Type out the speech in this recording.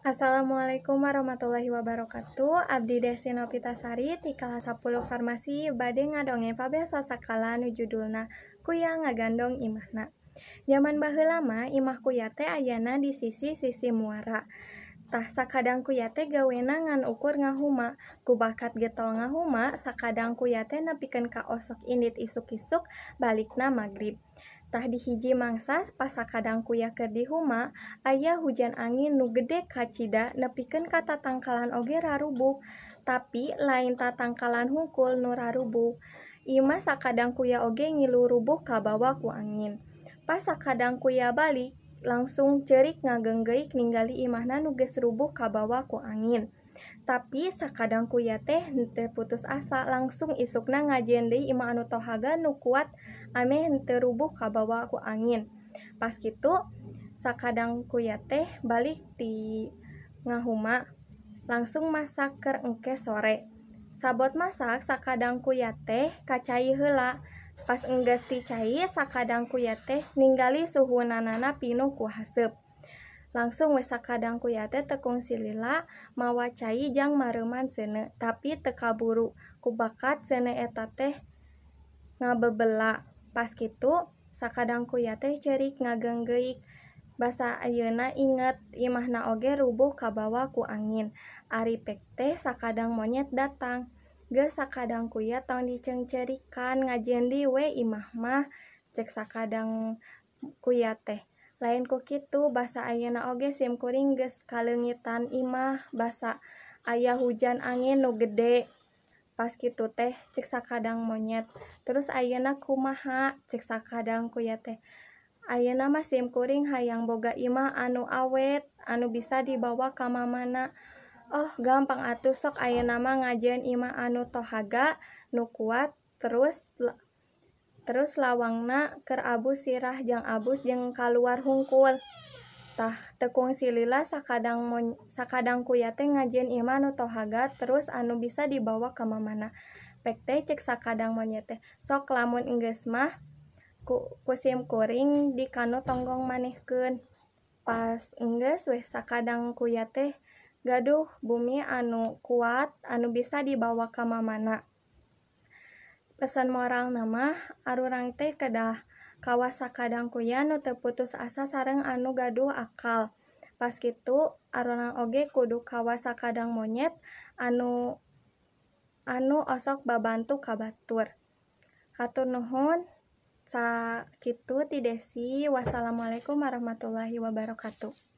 Assalamualaikum warahmatullahi wabarakatuh. Abdi Desi Nopitasari ti kelas 10 Farmasi bade ngadongeng fabel sasakala nu judulna Kuya Ngagandong Imahna. Jaman baheula mah imah kuya teh ayana di sisi-sisi muara. Tah sakadang kuya teh gawena ngan ukur ngahuma. Ku bakat getol ngahuma, sakadang kuya teh nepikeun ka osok indit isuk-isuk balikna magrib. Tah di hiji mangsa pas sakadang kuya keur di huma, aya hujan angin nu gede kacida nepikeun ka tatangkalan oge rarubuh. Tapi lain tatangkalan hungkul nu rarubuh. Imah sakadang kuya oge ngilu rubuh kabawa ku angin. Pas sakadang kuya balik, langsung ceurik ngageunggeuk ninggali imahna nu geus rubuh kabawa ku angin. Tapi sakadang kuya teh henteu putus asa, langsung isukna ngajieun deui imah anu tohaga nu kuat ameh henteu rubuh kabawa ku angin. Pas kitu sakadang kuya teh balik ti ngahuma, langsung masak keur engke sore. Sabot masak sakadang kuya teh ka cai heula. Pas enggeus ti cai sakadang kuya teh ninggali suhunanana pinuh ku haseup. Langsung we sakadang kuya teh teu kungsi lila mawa cai jang mareuman seuneu, tapi teu kaburu ku bakat seuneu eta teh ngabebela. Pas kitu sakadang kuya teh ceurik ngageunggeuk basa ayeuna inget imahna oge rubuh kabawa ku angin. Ari pek teh sakadang monyet datang. Geus sakadang kuya tong diceungceurikan, ngajieun deui we imah mah, cek sakadang kuya teh. Lain ku kitu basa ayeuna oge sim kuring geus kaleungitan imah basa aya hujan angin nu gede. Pas kitu teh cek sakadang monyet, terus ayeuna kumaha, cek sakadang kuya teh. Ayeuna mah sim kuring hayang boga imah anu awet, anu bisa dibawa ka mamana. Oh gampang atuh, sok ayeuna mah ngajieun imah anu tohaga, nu kuat, terus lawangna keur abus sirah jang abus jeung kaluar hungkul. Tah teu kungsi lila sakadang kuya teh ngajieun imah anu tohaga terus anu bisa dibawa ka mamana. Pek teh cek sakadang monyet teh, sok lamun enggeus mah ku sim kuring di kanu tonggong manehkeun. Pas enggeus weh sakadang kuya teh gaduh bumi anu kuat anu bisa dibawa ka mamana. Pesan moralna mah arurang teh kedah kawas sakadang kuya nu teu putus asa sareng anu gaduh akal. Pas kitu arurang oge kudu kawas sakadang monyet anu osok babantu ka batur. Hatur nuhun, sakitu ti Desi. Wassalamualaikum warahmatullahi wabarakatuh.